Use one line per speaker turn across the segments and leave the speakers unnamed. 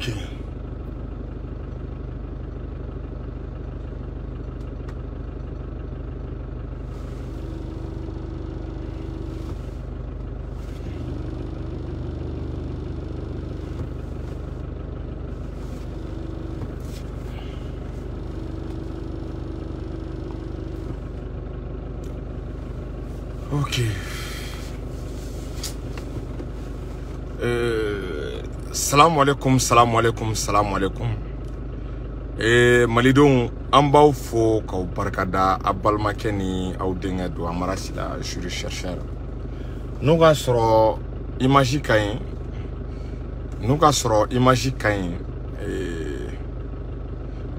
Ok. Ok. Salam alaikum, salam alaikum, salam alaikum. Malidenw, an b'aw fo k'aw barikada a balimakɛ ni aw denkɛ don Amara Sila, jury chercheur. N'o k'a sɔrɔ image ka ɲi, n'o k'a sɔrɔ image ka ɲi,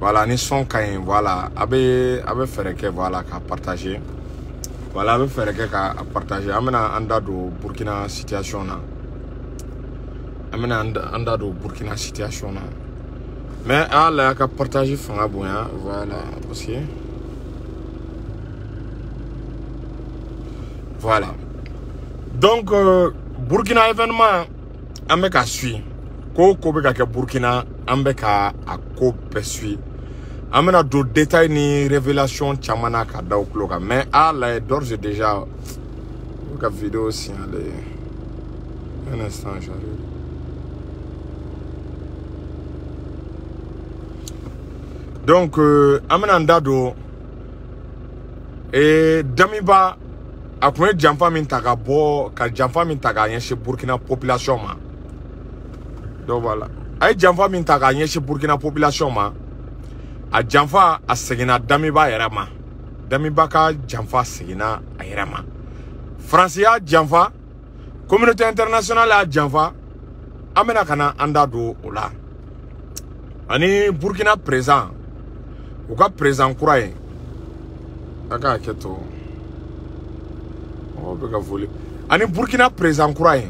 voilà, ni son ka ɲi, voilà, a bɛ fɛɛrɛ kɛ, voilà, k'a partager. Voilà, a bɛ fɛɛrɛ kɛ k'a partager. An bɛna an da don Burkina situation na. An bɛna an da don Burkina situation na. Mais a y'a lajɛ a ka partage fanga bonya, voilà, parce que voilà. Donc Burkina événement an bɛ ka suit. Ko ko bɛ ka kɛ Burkina, an bɛ ka a ko bɛɛ suit. An bɛna don détail ni révélation caman na ka da o tulo kan. Mais a y'a lajɛ d'ores et déjà u ka vidéo signaler. Un instant, j'arrive. Donc an bɛna an da don Damiba a kun ye janfa min ta ka bɔ ka janfa min ta k'a ɲɛsin Burkina population ma. Donc voilà, a ye janfa min ta k'a ɲɛsin Burkina population ma, a janfa a seginna Damiba yɛrɛ ma. Damiba ka janfa seginna a yɛrɛ ma. Faransi y'a janfa, communauté internationale y'a janfa. An bɛna ka na an da don o la. Ani Burkina président, u ka président kura ye, a ka hakɛ to, mɔgɔw bɛ ka foli. Ani Burkina président kura ye,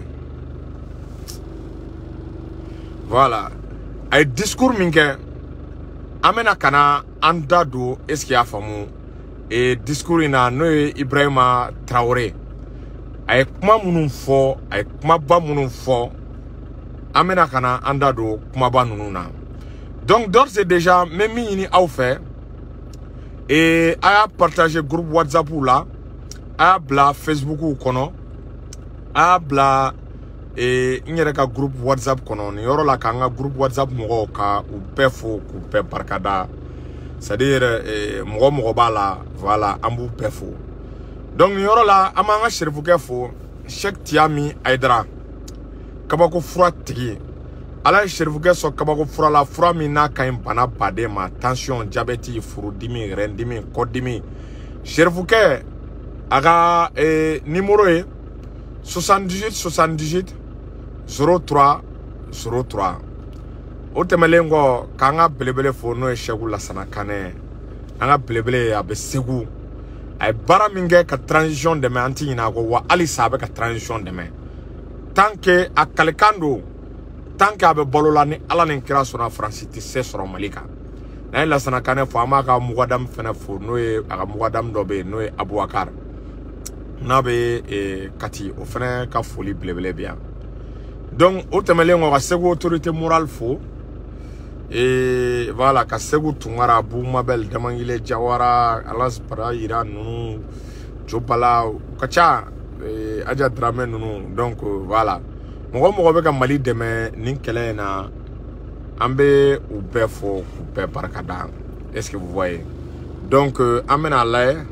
voilà, a ye discours min kɛ, an bɛna ka na an da don, est ce que y'a faamu, discours in na, n'o ye Ibrahima Traoré, a ye kuma minnu fɔ, a ye kumaba minnu fɔ, an bɛna ka na an da don kumaba ninnu na. Donc d'ores et déjà, n bɛ min ɲini aw fɛ, a y'a partager groupe WhatsApp la, a y'a bila Facebook kɔnɔ, a y'a bila n yɛrɛ ka groupe WhatsApp kɔnɔ. Nin yɔrɔ la, k'an ka groupe WhatsApp mɔgɔw ka u bɛɛ fo k'u bɛɛ barikada. C'est à dire mɔgɔ mɔgɔ b'a la, voilà, an b'u bɛɛ fo. Donc nin yɔrɔ la, an b'an ka serifukɛ fo, Cheikh Tiami Aidara, kabako fura tigi. Ala ye serifukɛ sɔn kabako fura la, fura min n'a ka ɲi bana baden ma, tension, diabète, furudimi, rɛndimi, kɔdimi. Serifukɛ a ka numéro ye 78 78 03 03. O tɛmɛlen kɔ, k'an ka belebele fo, n'o ye Sɛku Lasana Kanɛ, an ka belebele, a bɛ Segu. A ye baara min kɛ ka transition dɛmɛ, an ti ɲinɛ a kɔ, wa halisa a bɛ ka transition dɛmɛ. Tant que a kalikan don, tant que a bɛ balo la, ni Ala ni kira sɔnna, Faransi tɛ se sɔrɔ Mali kan. N'an ye Lasana Kanɛ fo, an b'a ka mugadamu fɛnɛ fo, n'o ye a ka mugadamu dɔ bɛ yen, n'o ye Abubakar, n'a bɛ Kati, o fɛnɛ ka foli belebele bɛ yan. Donc o tɛmɛlen kɔ, ka Segu autorité morale fo, voilà, ka Segu Tunkara, Abu Mabel, Damangile Jawara, Alas Bara Yira ninnu, Jobala, u ka ca, Aja Dramé ninnu. Donc voilà, mɔgɔ mɔgɔ bɛ ka Mali dɛmɛ nin kɛlɛ in na, an bɛ u bɛɛ fo k'u bɛɛ barikada. Est-ce que vous voyez? Donc an bɛna lajɛ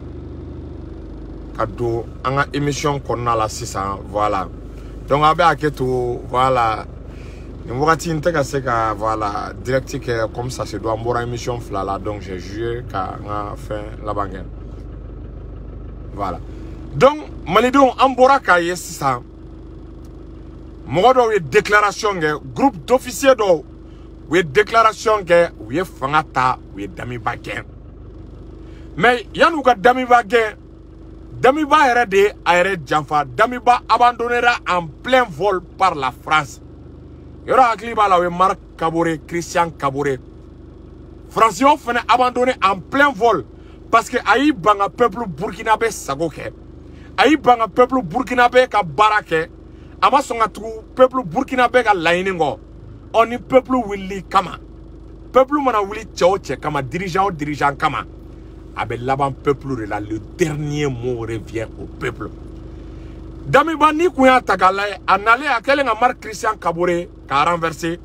ka don an ka émission kɔnɔna la sisan, voilà. Donc a bɛ hakɛ to, voilà, nin wagati n tɛ ka se ka, voilà, direct kɛ comme ça se doit. An bɔra émission fila la, donc j'ai jugé ka n ka fɛn laban kɛ, voilà. Donc malidenw, an bɔra k'a ye sisan, mɔgɔ dɔw ye déclaration kɛ, groupe d'officiers dɔw u ye déclaration kɛ, u ye fanga ta, u ye Damiba gɛn. Mais yan'u ka Damiba gɛn, Damiba yɛrɛ de ye a yɛrɛ janfa. Damiba abandonnera en plein vol par la France. Yɔrɔ hakili b'a la, o ye Marc Kabore, Christian Kabore. France y'o fana abandonné en plein vol parce que a y'i ban ka peuple burkinabé sago kɛ, a y'i ban ka peuple burkinabé ka baara kɛ, a ma sɔn ka tugu peuple burkinabé ka laɲini kɔ. Ɔ ni peuple wulili kama, peuple mana wuli cɛ o cɛ kama, dirigeant o dirigeant kama, a bɛ laban peuple de la. Le dernier mot revient au peuple. Damiba, ni kun y'a ta k'a lajɛ, a nalen, a kɛlen ka Marc Christian Kabore k'a renverser,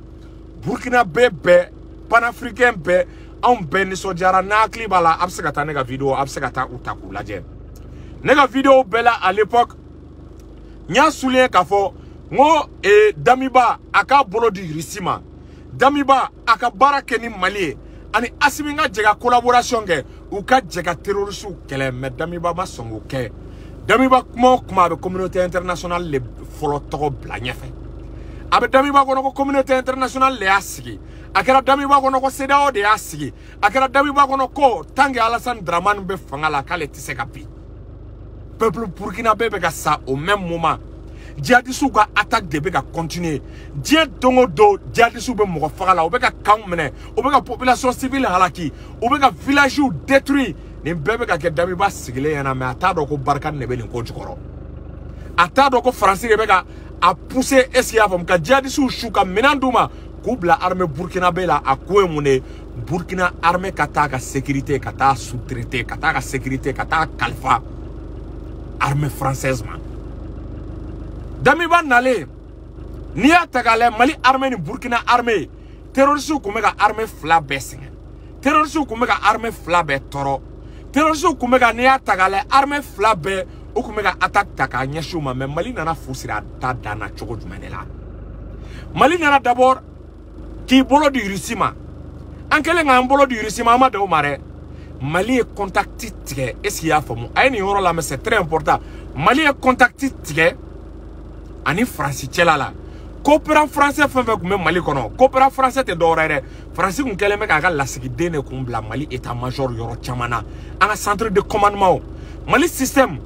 Burkina bɛɛ, panafricain bɛɛ, anw bɛɛ nisɔndiyara. N'a hakili b'a la, a bɛ se ka taa ne ka vidéo, a bɛ se ka taa u ta k'u lajɛ. Ne ka vidéo bɛɛ la, à l'époque, n y'a souligné k'a fɔ n ko Damiba a k'a bolo di Russie ma, Damiba a ka baara kɛ ni Mali ye ani Assimi ka jɛ ka collaboration kɛ, u ka jɛ ka terroristes kɛlɛ. Mais Damiba ma sɔn k'o kɛ. Damiba kuma o kuma, a bɛ communauté internationale le fɔlɔ tɔgɔ bila ɲɛfɛ. A bɛ Damiba kɔnɔ ko communauté internationale le y'a sigi. A kɛra Damiba kɔnɔ ko CEDEAO de y'a sigi. A kɛra Damiba kɔnɔ ko tant que Alassane Dramane bɛ fanga la, k'ale tɛ se ka bin. Peuple burkinabé bɛ ka sa au même moment, djihadistes ka attaque de bɛ ka continuer. Diɲɛ don o don, djihadistes bɛ mɔgɔ faga la, u bɛ ka camp minɛ, u bɛ ka population civile halaki, u bɛ ka villages détruire. Nin bɛɛ bɛ ka kɛ Damiba sigilen ɲɛna, mais a t'a dɔn ko Barkhane de bɛ nin ko jukɔrɔ. A t'a dɔn ko Faransi de bɛ ka a pousser, est ce que i y'a faamu, ka djihadistes su ka minɛn d'u ma k'u bila armée burkinabé la. A ko ye mun de ye? Burkina armée ka taa ka sécurité, ka taa sous-traiter, ka taa ka sécurité, ka taa kalifa armée française ma. Damiba nalen, n'i y'a ta k'a lajɛ, Mali armée ni Burkina armée, terroristes kun bɛ ka armée fila bɛɛ sɛgɛn, terroristes kun bɛ ka armée fila bɛɛ tɔɔrɔ, terroristes kun bɛ ka, n'i y'a ta k'a lajɛ, armée fila bɛɛ, u kun bɛ ka attaque ta k'a ɲɛsin u ma. Mais Mali nana fu siri a ta dan na cogo jumɛn de la? Mali nana d'abord k'i bolo di Russie ma. An kɛlen k'an bolo di Russie ma, an ma dan o ma dɛ. Mali ye contact tigɛ, est ce que i y'a faamu? A ye nin yɔrɔ la, mais c'est très important. Mali ye contact tigɛ ani Faransi cɛla la. Coopérant français fɛn fɛn tun bɛ Mali kɔnɔ, coopérant français tɛ dɔwɛrɛ ye dɛ, Faransi kun kɛlen bɛ k'a ka lasigiden de kun bila Mali état major yɔrɔ caman na, an ka centre de commandement, Mali système,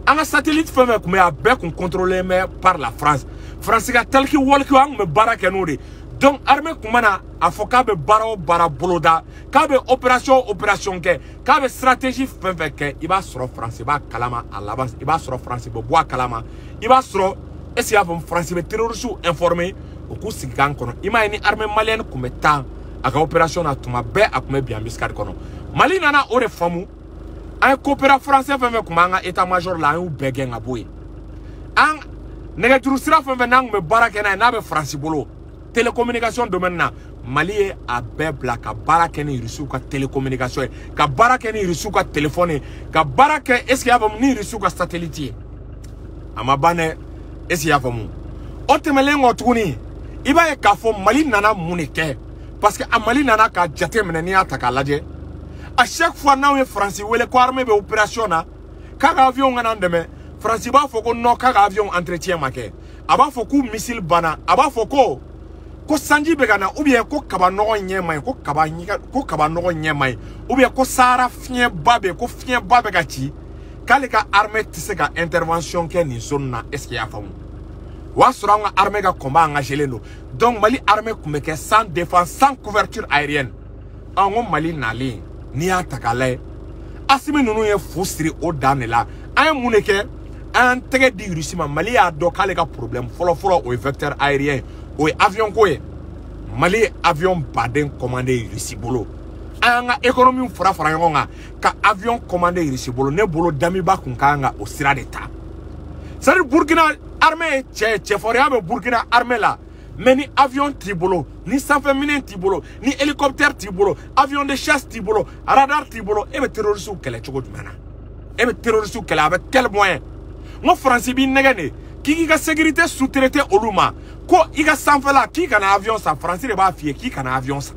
an ka satellite fɛn fɛn tun bɛ yen, a bɛɛ kun contrôlé bɛ par la France. Faransi ka talkie walkie, an tun bɛ baara kɛ n'o de. Donc armée kun mana a fɔ k'a bɛ baara o baara boloda, k'a bɛ opération o opération kɛ, k'a bɛ stratégie fɛn fɛn kɛ, i b'a sɔrɔ Faransi b'a kalama à l'avance. I b'a sɔrɔ Faransi bɛ bɔ a kalama. I b'a sɔrɔ, est ce que i y'a faamu, Faransi bɛ terroristes informer u k'u sigi k'an kɔnɔ. I m'a ye, ni armée malienne kun bɛ taa a ka opération na, tuma bɛɛ a kun bɛ bin embuscade kɔnɔ. Mali nana o de faamu. An ye coopérant français fɛn fɛn kun b'an ka état major la, an y'u bɛɛ gɛn ka bɔ yen. An nɛgɛjuru sira fɛn fɛn n'an kun bɛ baara kɛ n'a ye, n'a bɛ Faransi bolo télécommunication domaine na, Mali ye a bɛɛ bila ka baara kɛ ni Rusiw ka télécommunication ye, ka baara kɛ ni Rusiw ka téléphone ye, ka baara kɛ, est ce que i y'a faamu, ni Rusiw ka satellite ye. A ma ban dɛ, est ce que i y'a faamu? O tɛmɛnen kɔ tuguni, i b'a ye k'a fɔ Mali nana mun de kɛ? Parce que a Mali nana k'a jate minɛ, n'i y'a ta k'a lajɛ, à chaque fois n'anw ye Faransi wele ko armée bɛ opération na, k'a ka avion ka n'an dɛmɛ, Faransi b'a fɔ ko non, k'a ka avion entretien ma kɛ. A b'a fɔ k'u missile banna. A b'a fɔ ko sanji bɛ ka na, ou bien ko kaba nɔgɔ ɲɛ ma ɲi, ko kaba ɲiga, ko kaba nɔgɔ ɲɛ ma ɲi, ou bien ko Sahara fiɲɛba bɛ yen, ko fiɲɛba bɛ ka ci, k'ale ka armée tɛ se ka intervention kɛ nin zone na. Est ce que i y'a faamu? O y'a sɔrɔ an ka armée ka combat engagé len don. Donc Mali armée tun bɛ kɛ sans défense, sans couverture aérienne. An ko Mali nalen, n'i y'a ta k'a lajɛ, Assimi ninnu ye fu siri o dan de la. An ye mun de kɛ? An y'an tɛgɛ di Russie ma. Mali y'a dɔn k'ale ka problème fɔlɔ-fɔlɔ, o ye vecteur aérien, o ye avion ko ye. Mali ye avion baden commandé Russie bolo. An y'an ka économie fara fara ɲɔgɔn kan ka avion commandé Russie bolo. Ne bolo, Damiba kun ka kan ka o sira de ta. C'est à dire, Burkina armée ye cɛ cɛfarinya bɛ Burkina armée la, mais ni avion t'i bolo, ni sanfɛminɛn t'i bolo, ni hélicoptère t'i bolo, avion de chasse t'i bolo, radar t'i bolo, e bɛ terroristes kɛlɛ cogo jumɛn na? E bɛ terroristes kɛlɛ avec quel moyen? N ko Faransi b'i nɛgɛ de k'i k'i ka sécurité sous-traiter olu ma, ko i ka sanfɛla k'i kana avion san. Faransi de b'a f'i ye k'i kana avion san.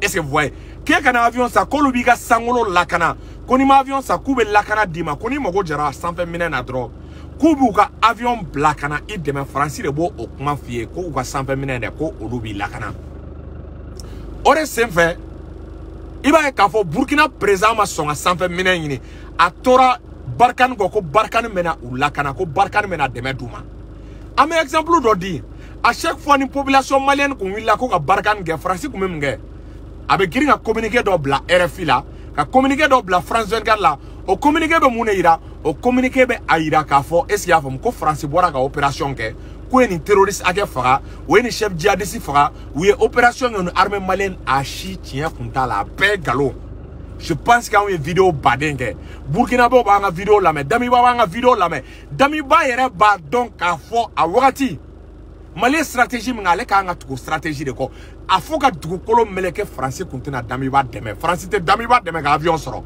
Est ce que vous voyez? K'e kana avion san, k'olu b'i ka sankolo lakana, ko n'i ma avion san, k'u bɛ lakana d'i ma, ko n'i mago jɔra sanfɛ minɛn na dɔrɔn, k'u b'u ka avion bila ka na i dɛmɛ. Faransi de b'o o kuma f'i ye ko u ka sanfɛ minɛn dɛ, ko olu b'i lakana. O de senfɛ, i b'a ye k'a fɔ Burkina président ma sɔn ka sanfɛ minɛn ɲini. A tora Barkhane kɔ, ko Barkhane bɛna u lakana, ko Barkhane bɛna dɛmɛ d'u ma. An bɛ exemple dɔ di. À chaque fois ni population malienne kun wulila ko ka Barkhane kɛ, Faransi kun bɛ mun kɛ? A bɛ girin ka communiqué dɔ bila RFI la, ka communiqué dɔ bila France 24 la. O communiqué bɛ mun de yira? O communiqué bɛ a yira k'a fɔ, est ce que y'a faamu, ko Faransi bɔra ka opération kɛ, k'u ye nin terroriste hakɛ faga, u ye nin chef djihadiste faga, u ye opération kɛ ni armée malienne. A si tiɲɛ kun t'a la, a bɛɛ ye nkalon. Je pense qu'anw ye vidéo baden kɛ. Burkinabɛw b'an ka vidéo lamɛn, Damiba b'an ka vidéo lamɛn. Damiba yɛrɛ b'a dɔn k'a fɔ a wagati Mali ye stratégie min kɛ, ale k'an ka tugu stratégie de kɔ. A fo ka dugukolo meleke, Faransi kun tɛna Damiba dɛmɛ. Faransi tɛ Damiba dɛmɛ ka avion sɔrɔ.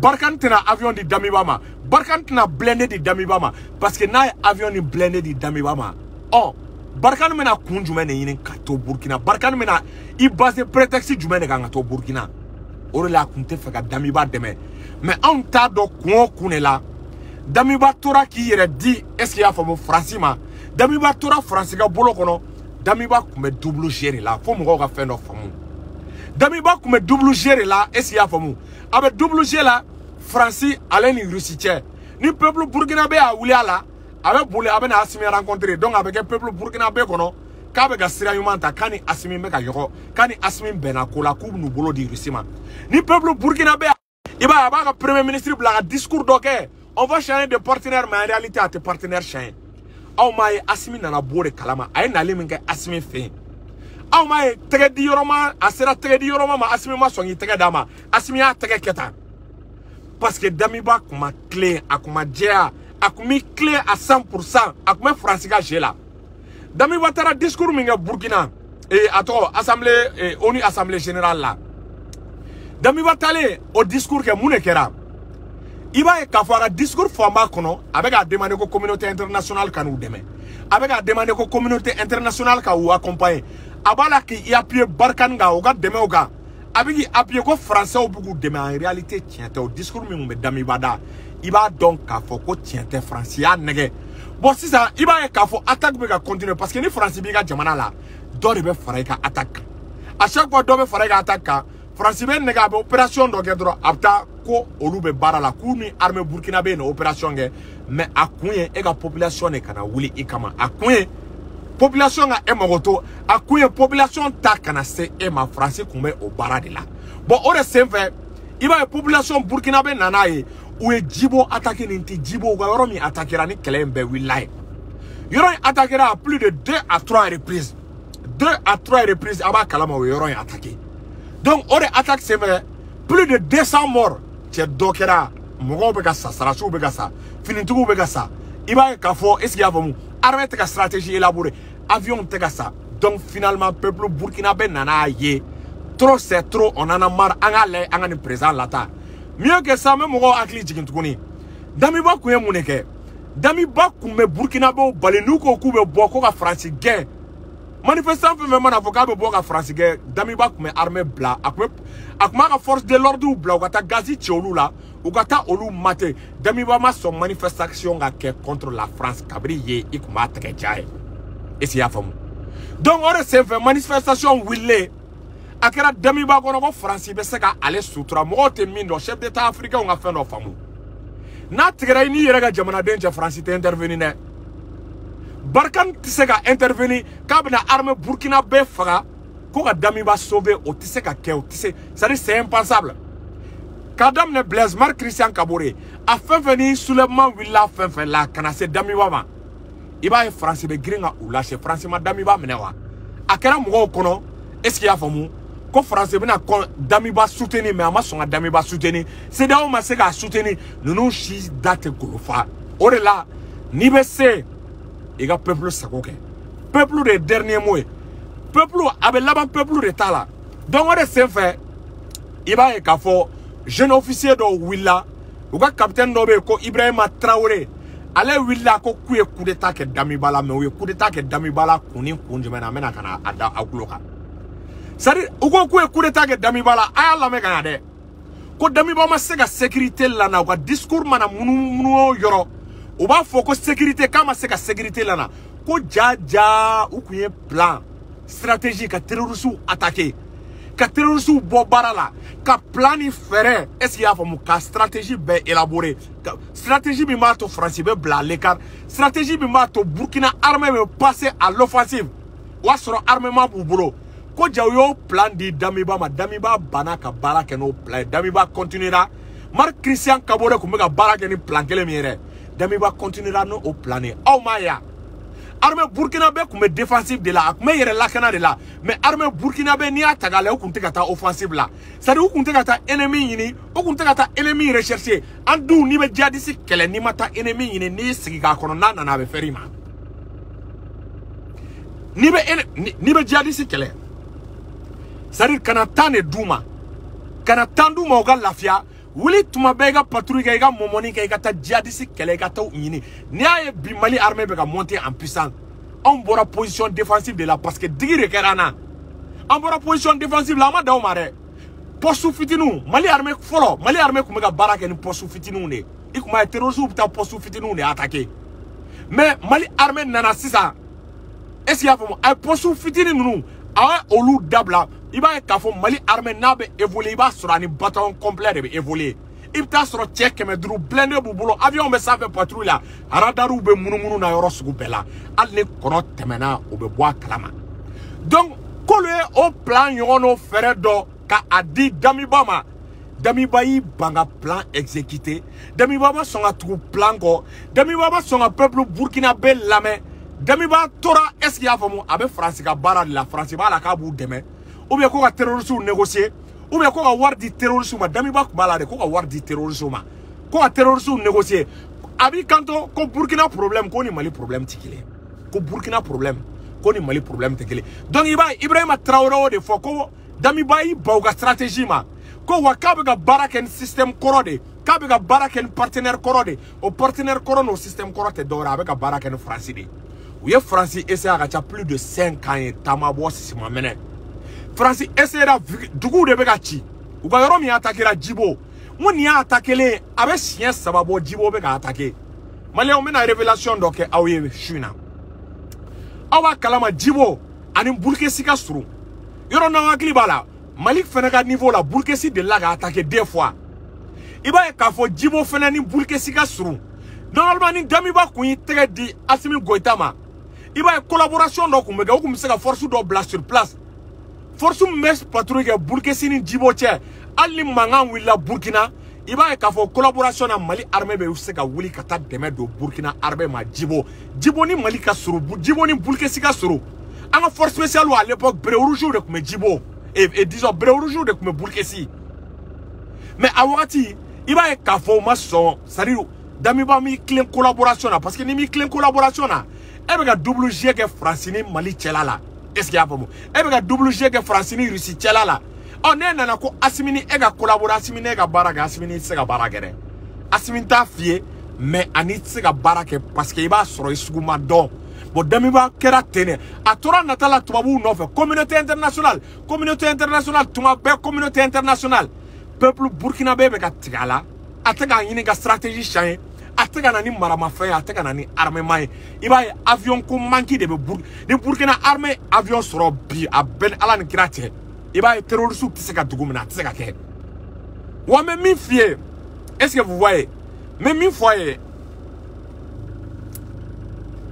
Barkhane tɛna avion di Damiba ma, Barkhane tɛna blindé di Damiba ma, parce que n'a ye avion ni blindé di Damiba ma, ɔ Barkhane bɛna kun jumɛn de ɲini ka to Burkina? Barkhane bɛna i basé prétexte jumɛn de kan ka to Burkina? O de la a kun tɛ fɛ ka Damiba dɛmɛ. Mais anw t'a dɔn kun o kun de la Damiba tora k'i yɛrɛ di, est ce que i y'a faamu, Faransi ma. Damiba tora Faransi ka bolo kɔnɔ. Damiba tun bɛ double jeu de la. Fo mɔgɔw ka fɛn dɔ faamu, Damiba tun bɛ double jeu de la, est ce que i y'a faamu? A bɛ double jeu la Faransi ale ni Rusi cɛ. Ni peuple burkinabé y'a wuli a la, a bɛ boli, a bɛ na Asimi rencontrer. Donc a bɛ kɛ peuple burkinabé kɔnɔ k'a bɛ ka sira ɲuman ta, k'a ni Asimi bɛ ka ɲɔgɔn, k'a ni Asimi bɛnna ko la, k'u bɛn'u bolo di Rusi ma. Ni peuple burkinabé, i b'a ye, a b'a ka premier ministre bila ka discours dɔ kɛ: on va changer de partenaire. Mais en réalité, a tɛ partenaire changer. Aw m'a ye, Asimi nana bɔ o de kalama. A ye nali min kɛ Asimi fɛ yen, aw m'a ye, tɛgɛ di yɔrɔ ma, a sera tɛgɛ di yɔrɔ ma, Asimi ma sɔn k'i tɛgɛ d'a ma. Asimi y'a tɛgɛ kɛ tan parce que Damiba kun ma tilen, a kun ma jɛya, a kun mi tilen à 100%, a kun bɛ Faransi ka jeu la. Damiba taara discours min kɛ Burkina, a tɔgɔ assemblée ONU, assemblée générale la, Damiba taalen o discours kɛ, mun de kɛra? I b'a ye k'a fɔ a ka discours fanba kɔnɔ, a bɛ k'a demander ko communauté internationale ka n'u dɛmɛ, a bɛ k'a demander ko communauté internationale ka u accompagner. A b'a la k'i appuyer Barkhane kan, u ka dɛmɛw kan, a bɛ k'i appuyer ko français bɛ k'u dɛmɛ. En réalité, tiɲɛ tɛ. O discours min tun bɛ Damiba da, i b'a dɔn k'a fɔ ko tiɲɛ tɛ. Faransi y'a nɛgɛ. Bon, sisan i b'a ye k'a fɔ attaque bɛ ka continuer, parce que ni Faransi b'i ka jamana la, dɔ de bɛ fara i ka attaque kan. À chaque fois dɔ bɛ fara i ka attaque kan. Faransi bɛ nɛgɛ, a bɛ opération dɔ kɛ dɔrɔn, a bɛ taa ko olu bɛ baara la, k'u ni armée burkinabé yen opération kɛ. Mais a kun ye e ka population de kana wuli i kama, a kun ye population ka e mago to, a kun ye population ta kana se e ma. Faransi kun bɛ o baara de la. Bon, o de senfɛ, i b'a ye population burkinabé nana ye, u ye Jibo attaqué. Nin tɛ Jibo, u ka yɔrɔ min attaqué ni kɛlɛ in bɛɛ wulila ye, yɔrɔ in attaqué à plus de 2 à 3 reprises, 2 à 3 reprises. A b'a kalama, o ye yɔrɔ in attaqué. Donc o de attaque senfɛ, plus de 200 morts. Cɛ dɔ kɛra, mɔgɔw bɛ ka sa, sarasiw bɛ ka sa, finitigiw bɛ ka sa. I b'a ye k'a fɔ, est ce que i y'a faamu, armée tɛ ka stratégie élaborer, avion tɛ ka sa. Donc finalement, peuple burkinabé nana ye, trop c'est trop, on en a marre, an k'a lajɛ an ka nin président lata. Mieux que ça, n bɛ mɔgɔw hakili jigin tuguni. Damiba kun ye mun de kɛ? Damiba kun bɛ burkinabéw bali n'u ko k'u bɛ bɔ ko ka Faransi gɛn. Manifestant fɛn fɛn mana fɔ k'a bɛ bɔ ka Faransi gɛn, Damiba kun bɛ armée bila, a kun b'a ka force de l'ordre bila u ka taa gazi ci olu la, u ka taa olu mater. Damiba ma sɔn manifestation ka kɛ contre la France. Kabiri yen, i kun b'a tɛgɛ ja ye, est ce que i y'a faamu? Donc o de senfɛ, manifestation wulilen, a kɛra Damiba kɔnɔ ko Faransi bɛ se ka ale sutura. Mɔgɔw tɛ min dɔn, chef d'état africain ka fɛn dɔ faamu: n'a tigɛra i n'i yɛrɛ ka jamanaden cɛ, Faransi tɛ intervenir dɛ. Barkhane tɛ se ka intervenir k'a bɛna armée burkinabé faga ko ka Damiba sauver. O tɛ se ka kɛ, o tɛ se, c'est à dire c'est impensable. K'a daminɛ Blaise Marc Christian Kaboré, a fɛn fɛn ni soulèvement wulila fɛn fɛn la ka na se Damiba ma, i b'a ye Faransi bɛ girin ka u lase. Faransi ma Damiba minɛ wa? A kɛra mɔgɔw kɔnɔ, est ce que i y'a faamu, ko Faransi bɛna kɔn Damiba soutenir, mais a ma sɔn ka Damiba soutenir. CEDEAO ma se k'a soutenir. Ninnu si da tɛ golo fa. O de la, n'i bɛ se i ka peuple sago kɛ, peuple de ye dernier mot ye. Peuple a bɛ laban peuple de ta la. Donc o de senfɛ, i b'a ye k'a fɔ jeune officier dɔw wulila, u ka capitaine dɔ bɛ yen ko Ibrahima Traoré, ale wulila ko k'u ye coup d'état kɛ Damiba la. Mais u ye coup d'état kɛ Damiba la kun ni kun jumɛn na? An bɛna ka na a da aw tulo kan. C'est à dire, u ko k'u ye coup d'état kɛ Damiba la, a y'a lamɛn ka ɲa dɛ, ko Damiba ma se ka sécurité lana. U ka discours mana munumunu o yɔrɔ, u b'a fɔ ko sécurité, k'a ma se ka sécurité lana, ko ja ja u kun ye plan stratégie ka terroristes attaquer, ka terroristes bɔ baara la, ka plan ni fɛɛrɛ, est ce que i y'a faamu, ka stratégie bɛɛ élaborer, ka stratégie min b'a to Faransi bɛ bila à l'écart, stratégie min b'a to Burkina armée bɛ passer à l'offensive, o y'a sɔrɔ armement b'u bolo. Ko ja u y'o plan di Damiba ma, Damiba banna ka baara kɛ n'o plan ye. Damiba continuera. Marc Christian Kabore tun bɛ ka baara kɛ ni plan kelen min ye dɛ, Damiba continuera n'o plan ye. Aw m'a ye wa? Armée burkinabé tun bɛ défensive de la, a tun bɛ yɛrɛ lakana de la, mais armée burkinabé, n'i y'a ta k'a lajɛ, u tun tɛ ka taa offensive la, c'est à dire u tun tɛ ka taa ennemi ɲini, u tun tɛ ka taa ennemi rechercher. An dun, n'i bɛ djihadiste kɛlɛ, n'i ma taa ennemi ɲini, n'i y'i sigi k'a kɔnɔ, n'a nana, a bɛ fɛrɛ i ma. N'i bɛ djihadiste kɛlɛ, c'est à dire kana temps de d'u ma, kana temps d'u ma u ka lafiya. Wuli tuma bɛɛ, i ka patrouille kɛ, i ka mɔmɔni kɛ, i ka taa djihadiste kɛlɛ, i ka taa u ɲini. N'i y'a ye bi Mali armée bɛ ka monter en puissance, anw bɔra position défensive de la, parce que digi de kɛra an na. An bɔra position défensive la, an ma dan o ma dɛ. Poste fitininw, Mali armée fɔlɔ, Mali armée tun bɛ ka baara kɛ ni poste fitininw de ye. I tun b'a ye, terroristes bɛ taa poste fitininw de attaquer. Mais Mali armée nana sisan, est ce que i y'a faamu? A ye poste fitinin ninnu, a ye olu dabila. I b'a ye k'a fɔ Mali armée n'a bɛ évoluer, i b'a sɔrɔ ani bataillon complet de bɛ évoluer. I bɛ taa sɔrɔ cɛ 500 blindé b'u bolo, avion bɛ sanfɛ patrouille la, radarw bɛ munumunu na yɔrɔ sugu bɛɛ la. Hali ni kɔnɔ tɛmɛna, o bɛ bɔ a kalama. Donc k'olu ye o plan ɲɔgɔn n'o fɛɛrɛ dɔ ka a di Damiba ma. Damiba y'i ban ka plan exécuter. Damiba ma sɔn ka tugu plan kɔ. Damiba ma sɔn ka peuple burkinabé lamɛn. Damiba tora, est ce que i y'a faamu, a bɛ Faransi ka baara de la. Faransi b'a la k'a b'u dɛmɛ, ou bien ko ka terroristes négocier, ou bien ko ka wari di terroristes ma. Damiba tun b'a la de ko ka wari di terroristes ma, ko ka terroristes négocier. A b'i kanto ko Burkina problème, ko ni Mali problème tɛ kelen ye, ko Burkina problème, ko ni Mali problème tɛ kelen. Donc i b'a ye, Ibrahima Traoré o de fɔ ko Damiba y'i ban u ka stratégie ma, ko wa k'a bɛ ka baara kɛ ni système kɔrɔ de, k'a bɛ ka baara kɛ ni partenaire kɔrɔ de. O partenaire kɔrɔ n'o système kɔrɔ tɛ dɔwɛrɛ, a bɛ ka baara kɛ ni Faransi de. U ye Faransi essayer, a ka ca plus de 5 ans ye, taama bɔ sisi ma mɛnɛ. Faransi essayera, duguw de bɛ ka ci. U ka yɔrɔ min attaquera, Djibo, n ko nin y'a attaquelen, a bɛ siɲɛ 3 bɔ, Djibo bɛ ka attaquer. Maliyɛnw, n bɛna révélation dɔ kɛ aw ye su in na. Aw b'a kalama, Djibo ani Burkesi ka surun yɔrɔ. N'aw hakili b'a la, Mali fɛnɛ ka niveau la, Burkesi delila ka attaquer deux fois. I b'a ye k'a fɔ Djibo fɛnɛ ni Burkesi ka surun. Normalement, ni Damiba kun y'i tɛgɛ di Assimi Goïta ma, i b'a ye collaboration dɔ kun bɛ kɛ, u kun bɛ se ka force dɔ bila sur place, force min bɛ patrouille kɛ Burkesi ni Djibo cɛ. Hali ni mankan wulila Burkina, i b'a ye k'a fɔ collaboration na, Mali armée bɛ se ka wuli ka taa dɛmɛ don Burkina armée ma. Djibo ni Mali ka surun, Djibo ni Burkesi ka surun. An ka force spéciale à l'époque, béret rouge de tun bɛ Djibo et disons béret rouge de tun bɛ Burkesi. Mais a wagati, i b'a ye k'a fɔ u ma sɔn, c'est à dire Damiba m'i tilen collaboration na, parce que ni m'i tilen collaboration na, e bɛ ka double jeu kɛ Faransi ni Mali cɛla la. Est ce que i y'a faamu? E bɛ ka double jeu kɛ Faransi ni Russie cɛla la. Ɔ ne nana ko Assimi ni e ka collaborer, Assimi ni e ka baara kɛ, Assimi ni tɛ se ka baara kɛ dɛ. Assimi t'a f'i ye, mais ani tɛ se ka baara kɛ, parce que i b'a sɔrɔ i sugu ma dɔn. Bon, Damiba kɛra ten de, a tora nata la tubabuw nɔfɛ, communauté internationale, communauté internationale, tuma bɛɛ communauté internationale. Peuple burkinabé bɛ ka tigɛ a la, a tɛ k'a ɲini ka stratégie changer, a tɛ ka na ni maramafɛn ye, a tɛ ka na ni armement ye. I b'a ye, avion ko manque de bɛ Bur ni Burkina armée avion sɔrɔ bi, a bɛɛ ni Ala ni kira cɛ, i b'a ye terroriste tɛ se ka dugu minɛ, a tɛ se ka kɛ. Wa n bɛ min f'i ye, est ce que vous voyez, n bɛ min fɔ a ye,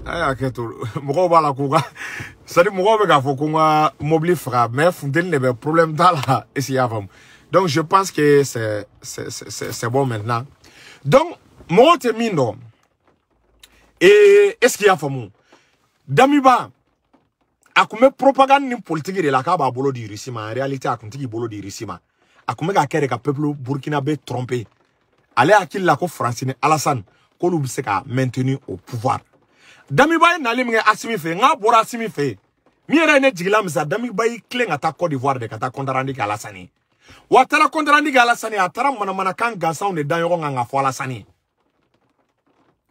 a y'a kɛ to mɔgɔw b'a la k'u ka, c'est à dire mɔgɔw bɛ k'a fɔ ko n ka mobili faga, mais funteni de bɛ, problème t'a la. Est ce que i y'a faamu? Donc je pense que c'est bon maintenant. Donc mɔgɔw tɛ min dɔn, et est ce que i y'a faamu, Damiba a kun bɛ propagande ni politique de la k'a b'a bolo di Russie ma. En réalité, a kun tɛ k'i bolo di Russie ma, a kun bɛ k'a kɛ de ka peuple burkinabé tromper. Ale hakili la ko Faransi ni Alassane k'olu bɛ se ka maintenir au pouvoir. Damiba ye nali min kɛ Assimi fɛ yen, n'a bɔra Assimi fɛ yen, min yɛrɛ ye ne jigila misɛnya, Damiba y'i tilen ka taa Côte d'Ivoire de ka taa compte rendu kɛ Alassane ye. Wa a taara compte rendu kɛ Alassane ye, a taara manamanakan gansanw de da ɲɔgɔn kan k'a fɔ Alassane ye.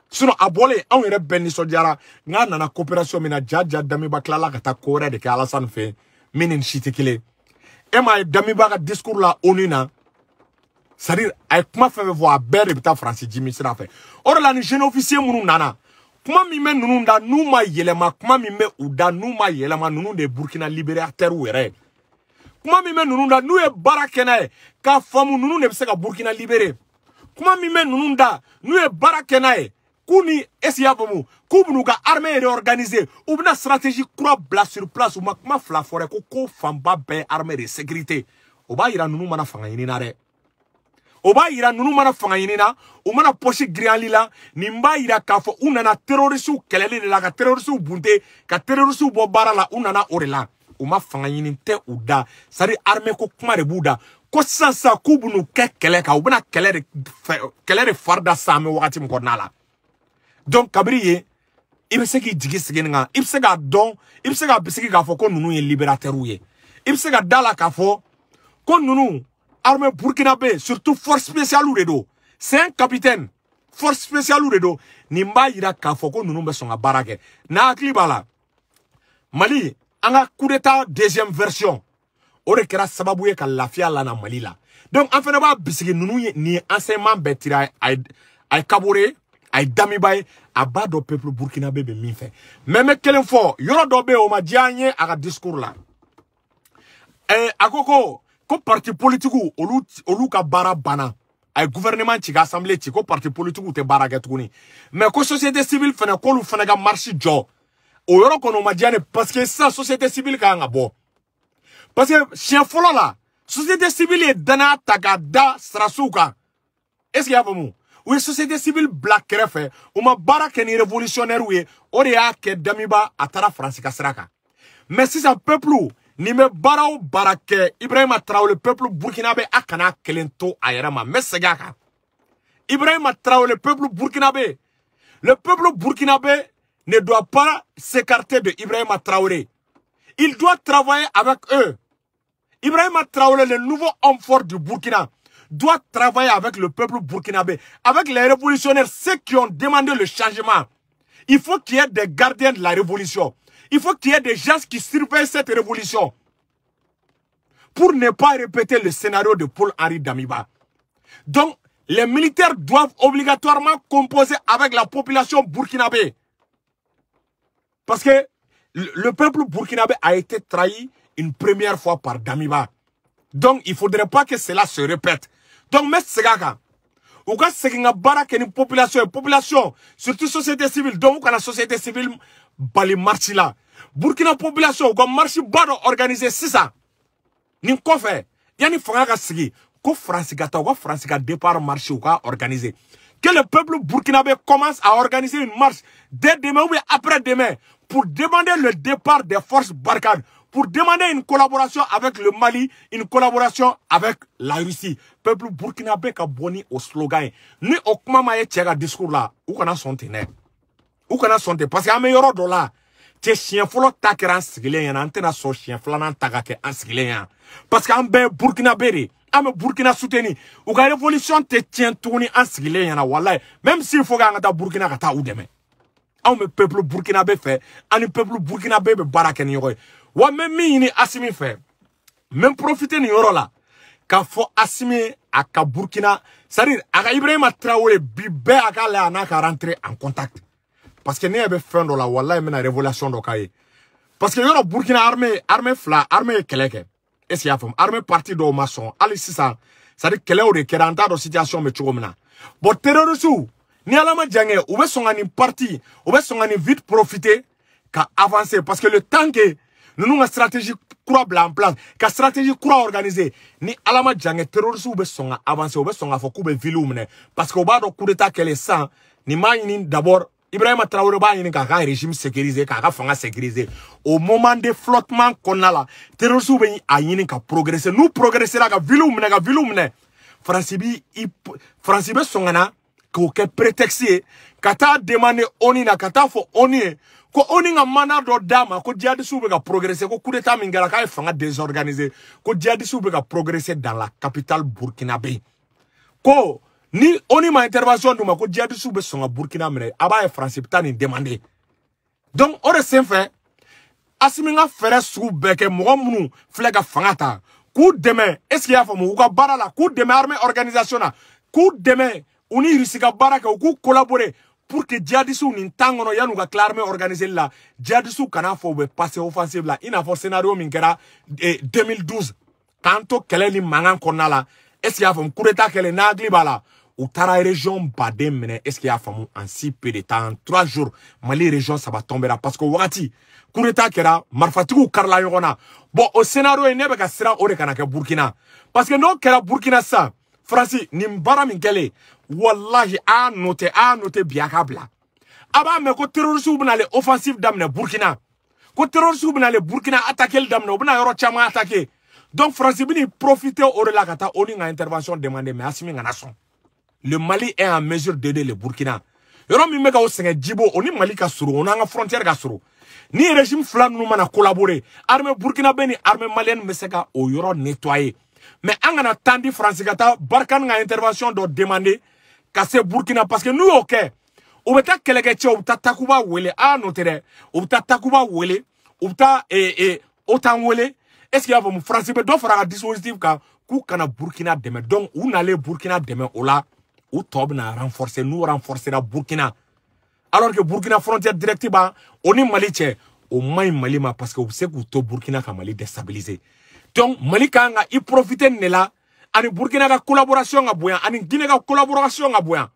Sinon a bɔlen, anw yɛrɛ bɛɛ nisɔndiyara n'a nana coopération min na. Ja ja, Damiba tilala ka taa ko wɛrɛ de kɛ Alassane fɛ yen min ni si tɛ kelen. E m'a ye, Damiba ka discours la ONU na, c'est à dire a ye kuma fɛn fɛn fɔ, a bɛɛ de bɛ taa Faransi ji min sira fɛ. O de la, ni jeune officier minnu nana, kuma min bɛ ninnu da n'u ma yɛlɛma, kuma min bɛ u da n'u ma yɛlɛma, ninnu de ye Burkina libérateur yɛrɛ ye. Kuma min bɛ ninnu da n'u ye baara kɛ n'a ye k'a faamu, ninnu de bɛ se ka Burkina libérer. Kuma min bɛ ninnu da n'u ye baara kɛ n'a ye, k'u ni, est ce que i y'a faamu, k'u bɛn'u ka armée réorganiser, u bɛna stratégie kura bila sur place. U ma kuma fila fɔ dɛ, ko fanba bɛɛ ye armée de sécurité. O b'a yira ninnu mana fanga ɲini na dɛ. O b'a yira ninnu mana fanga ɲini na, u mana poche giriyali la, nin b'a yira k'a fɔ u nana terroriste kɛlɛli de la, ka terroriste bunte, ka terroriste bɔ baara la, u nana o de la. U ma fanga ɲini tɛ u da, c'est à dire armée ko kuma de b'u da. Ko sisan sisan k'u bɛn'u kɛ kɛlɛ kan, u bɛna kɛlɛ de fari da sisan an bɛ wagati min kɔnɔna la. Donc kabiri yen, i bɛ se k'i jigi sigi nin kan, i bɛ se k'a dɔn, i bɛ se k'a bisigi k'a fɔ ko ninnu ye libérateurs ye. I bɛ se ka da la k'a fɔ ko ninnu armée burkinabé, surtout force spéciale de don. C'est un capitaine, force spéciale de don. Nin b'a yira k'a fɔ ko ninnu bɛ sɔn ka baara kɛ. N'a hakili b'a la, Mali an ka coup d'état deuxième version, o de kɛra sababu ye ka lafiya lana Mali la. Donc an fana b'a bisigi ninnu ye nin enseignement bɛɛ tira a ye, a ye Kabore, a ye Damiba ye, a b'a dɔn peuple burkinabé bɛ min fɛ. Mais n bɛ kelen fɔ, yɔrɔ dɔ bɛ yen o ma diya an ye a ka discours la. A ko parti politique olu ka baara banna. A ye gouvernement ci, ka assemblée ci, ko parti politique tɛ baara kɛ tuguni. Mais ko société civile fana, k'olu fana ka marche jɔ. O yɔrɔ kɔni o ma diya ne, parce que sisan société civile ka kan ka bɔ. Parce que siɲɛ fɔlɔ la, société civile ye danaya ta k'a da sirasiw kan. Est ce que i y'a faamu? U ye société civile bila kɛrɛfɛ, u ma baara kɛ ni révolutionnaire ye, o de y'a kɛ Damiba a taara Faransi ka sira kan. Mais sisan peuple nin bɛ baara o baara kɛ, Ibrahima Traoré, peuple burkinabé a kana kelen to a yɛrɛ ma. N bɛ segin a kan. Ibrahima Traoré, peuple burkinabé, le peuple burkinabé ne doit pas s'écarter de Ibrahima Traoré. Il doit travailler avec eux. Ibrahima Traoré, le nouveau homme fort du Burkina, doit travailler avec le peuple burkinabé, avec les révolutionnaires, ceux qui ont demandé le changement. Il faut qu'il y ait des gardiens de la révolution. Il faut qu'il y ait des gens qui surveillent cette révolution pour ne pas répéter le scénario de Paul-Henri Damiba. Donc, les militaires doivent obligatoirement composer avec la population burkinabé. Parce que le peuple burkinabé a été trahi une première fois par Damiba. Donc, il ne faudrait pas que cela se répète. Donc, mais c'est ça. Ou ka segin ka baara kɛ ni population ye, population, surtout société civile. Donc u kana société civile bali marche la. Burkina population, u ka marche ba dɔ organiser sisan. Nin kɔfɛ, yanni fanga ka sigi, ko Faransi ka taa, u ka Faransi ka départ marche u ka organiser. Que le peuple burkinabé commence à organiser une marche dès demain ou bien après-demain pour demander le départ des forces Barkhane, pour demander une collaboration avec le Mali, une collaboration avec la Russie. Peuple burkinabé ka bɔ ni o slogan ye. Ni o kuma ma ye cɛ ka discours la, u kana sɔn ten dɛ. U kana sɔn ten, parce que an bɛ yɔrɔ dɔ la, cɛ, siɲɛ fɔlɔ ta kɛra an sigilen ɲɛna, an tɛna sɔn siɲɛ filanan ta ka kɛ an sigilen ɲɛna. Parce que an bɛɛ ye burkinabé de ye. An bɛ Burkina soutenir. U ka révolution tɛ tiɲɛ tuguni an sigilen ɲɛna, walayi. Même s'il faut k'an ka taa Burkina ka taa u dɛmɛ. Anw bɛ peuple burkinabé fɛ, an ni peuple burkinabé bɛ baara kɛ ni ɲɔgɔn ye. Wa n bɛ min ɲini Asimi fɛ, n bɛ profiter nin yɔrɔ la k'a fɔ Asimi a ka Burkina, c'est à dire a ka Ibrahima Traoré bi bɛɛ a k'a lajɛ a n'a ka rentrer en contact. Parce que ne ɲɛ bɛ fɛn dɔ la, walayi, n bɛna révélation dɔ k'a ye. Parce que yɔrɔ Burkina armée fila, armée ye kɛlɛ kɛ. Est ce que i y'a faamu? Armée parti dɔw ma sɔn hali sisan, c'est à dire kɛlɛw de kɛra, an t'a dɔn situation bɛ cogo min na. Bon, terroristes, ni Ala ma jan kɛ, u bɛ sɔn ka nin parti, u bɛ sɔn ka nin vite profiter ka avancer, parce que le temps que ninnu ka stratégie kura bila en place, ka stratégie kura organiser, ni Ala ma jan kɛ, terroristes bɛ sɔn ka avancer, u bɛ sɔn k'a fɔ k'u bɛ ville minɛ, parce que u b'a dɔn coup d'état kɛlen sisan, nin b'a ɲini d'abord, Ibrahima Traoré b'a ɲini k'a ka régime sécuriser, k'a ka fanga sécuriser. Au moment de flottement kɔnɔna la, terroristes bɛ a ɲini ka progresser. N'u progressera ka ville minɛ, ka ville minɛ, Faransi bɛ sɔn ka na k'o kɛ prétexte ye ka taa demander ONU na, ka taa fɔ ONU ye ko ONU ka mandat dɔ d'a ma, ko djihadistes bɛ ka progresser, ko coup d'état min kɛra k'a ye fanga désorganiser, ko djihadistes bɛ ka progresser dans la capitale burkinabé, ko ni ONU ma intervention d'u ma, ko djihadistes bɛ sɔn ka Burkina minɛ. A b'a ye Faransi bɛ taa nin demander. Donc o de senfɛ, Asimi ka fɛɛrɛ sugu bɛɛ kɛ, mɔgɔ minnu filɛ ka fanga ta, k'u dɛmɛ, est ce que i y'a faamu, u ka baara la, k'u dɛmɛ armée organisation na, k'u dɛmɛ u ni Russie ka baara kɛ, u k'u collaborer pour que djihadistes nin temps kɔnɔ, yan'u ka tila armée organisée la, djihadistes kana fɔ u bɛ passer offensive la, i n'a fɔ scénario min kɛra 2012, k'an to kɛlɛ ni mankan kɔnɔna la. Est ce que i y'a faamu? Coup d'état kɛlen, n'a hakili b'a la, u taara région baden minɛ. Est ce que i y'a faamu? En si peu de temps, en 3 jours, Mali région saba tombera, parce que o wagati coup d'état kɛra, marifatigiw karila ɲɔgɔn na. Bon, o scénario in, ne bɛ ka siran o de kana kɛ Burkina, parce que n'o kɛra Burkina sisan, Faransi nin baara min kɛlen, wallahi a noté bi a ka bila. A b'a mɛn ko terroriste bɛna ale offensive daminɛ Burkina, ko terroriste bɛna ale Burkina attaquer daminɛ, u bɛna yɔrɔ caman attaquer. Donc Faransi bɛna profiter o de la ka taa ONU ka intervention demander, mais Assimi kana sɔn. Le Mali est en mesure d'aider le Burkina. Yɔrɔ min bɛ ka o sɛgɛn jibo, o ni Mali ka surun, o n'an ka frontière ka surun. Ni régime fila ninnu mana collaborer, armée burkinabé ni armée malienne bɛ se ka o yɔrɔ nettoyer. Mais an kana temps di Faransi ka taa Barkhane ka intervention dɔ demander ka se Burkina, parce que n'u y'o kɛ, u bɛ taa kɛlɛkɛcɛw, u bɛ taa Takuba wele. A noté dɛ, u bɛ taa Takuba wele, u bɛ taa OTAN wele. Est-ce qu'il y a faamu? Faransi bɛ dɔ fara a ka dispositif kan k'u kana Burkina dɛmɛ. Donc u nalen Burkina dɛmɛ o la, u tɔ bɛna renforcer. N'u renforcera Burkina, alors que Burkina frontière directe b'a o ni Mali cɛ, o man ɲi Mali ma, parce que u bɛ se k'u to Burkina ka Mali déstabiliser. Donc Mali kan ka i profiter nin de la, ani Burkina ka collaboration ka bonya, ani Guinée ka collaboration ka bonya,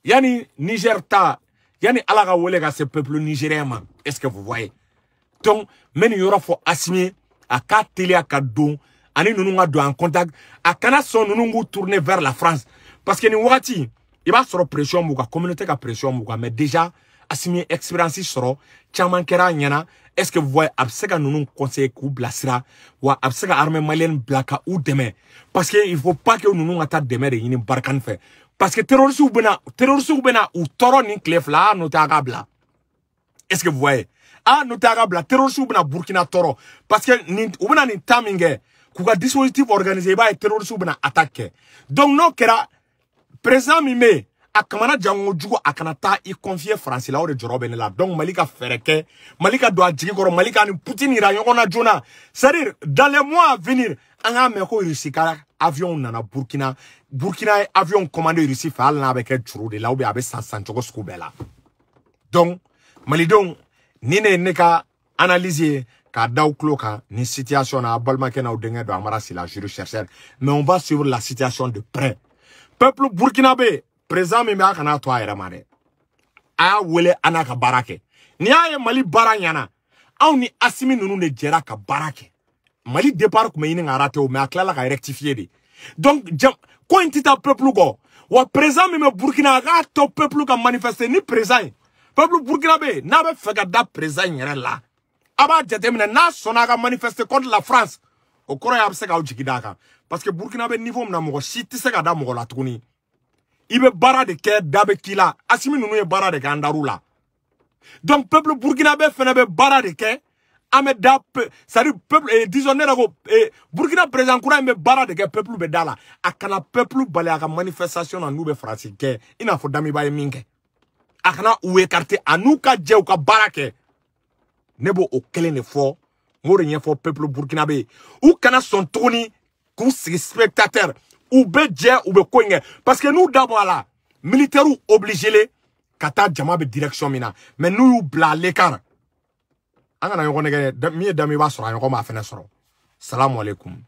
yani Niger ta, yani Ala ka wele ka se peuple nigérien ma. Est-ce que vous voyez? Donc n bɛ nin yɔrɔ fɔ Assimi, a k'a teliya ka don ani ninnu ka don en contact, a kana sɔn ninnu k'u tourner vers la France, parce que nin wagati i b'a sɔrɔ pression b'u kan, communauté ka pression b'u kan. Mais déjà Assimi ye expérience sɔrɔ, caman kɛra a ɲɛna. Est-ce que vous voyez? A bɛ se ka ninnu conseiller k'u bilasira, wa a bɛ se ka armée malienne bila ka u dɛmɛ, parce que il faut pas que ninnu ka taa dɛmɛ de ɲini Barkhane fɛ, parce que terroristes bɛna u tɔɔrɔ nin tile fila. A noté, a ka bila. Est-ce que vous voyez? A noté, a ka bila. Terroristes bɛna Burkina tɔɔrɔ, parce que nin u bɛna nin temps min kɛ k'u ka dispositif organiser, i b'a ye terroristes bɛna attaque kɛ. Donc n'o kɛra, président min bɛ yen, a kamana jango jugu, a kana taa i confier Faransi la. O de jɔrɔ bɛ ne la. Donc Mali ka fɛɛrɛ kɛ, Mali ka don a jigi kɔrɔ, Mali ka ni Poutine yira ɲɔgɔn na joona. C'est-à-dire dans les mois à venir, an k'a mɛn ko Russie ka avion nana Burkina, Burkina ye avion commandé Russie fɛ, hali n'a bɛ kɛ juru de la ou bien a bɛ san san cogo sugu bɛɛ la. Donc malidenw, nin de ye ne ka analyse ye k'a da aw tulo kan nin situation na. A balimakɛ n'aw denkɛ don, Amara Sylla, juriste chercheur. Mais on va suivre la situation de près. Peuple burkinabé, président min bɛ, a kana to a yɛrɛ ma dɛ, a y'a wele an n'a ka baara kɛ. N'i y'a ye Mali baara ɲɛna, anw ni Assimi ninnu de jɛra ka baara kɛ. Mali départ tun bɛ ɲini ka rater o, mais a tilala ka rectifier de. Donc jam ko in tɛ taa peuple kɔ wa. Président min bɛ Burkina, a k'a to peuple ka manifester ni président ye. Peuple burkinabé, n'a bɛ fɛ ka da président in yɛrɛ la, a b'a jateminɛ n'a sɔnna a ka manifester contre la France, o kɔrɔ ye a bɛ se k'aw jigi d'a kan, parce que Burkina bɛ niveau min na, mɔgɔ si tɛ se ka da mɔgɔ la tuguni. I bɛ baara de kɛ, da bɛ k'i la. Assimi ninnu ye baara de kɛ an dar'u la. Donc peuple burkinabé fɛnɛ bɛ baara de kɛ, an bɛ da, c'est à dire peuple, disons ne yɛrɛ ko Burkina président kura in bɛ baara de kɛ, peuple bɛ da la. A kana peuple bali a ka manifestation na n'u bɛ Faransi kɛ, i n'a fɔ Damiba ye min kɛ. A kana u écarter, a n'u ka jɛ u ka baara kɛ. Ne b'o o kelen de fɔ, n b'o de ɲɛfɔ peuple burkinabé. U kana sɔn tuguni k'u sigi spectateur. U bɛ jɛ, u bɛ ko in kɛ, parce que n'u da bɔ a la, militaires obligé le ka taa jama bɛ direction min na. Mais n'u y'u bila à l'écart, an kana ɲɔgɔn nɛgɛ. Min ye Damiba sɔrɔ, a ɲɔgɔn b'a fɛnɛ sɔrɔ. Salamu aleykum.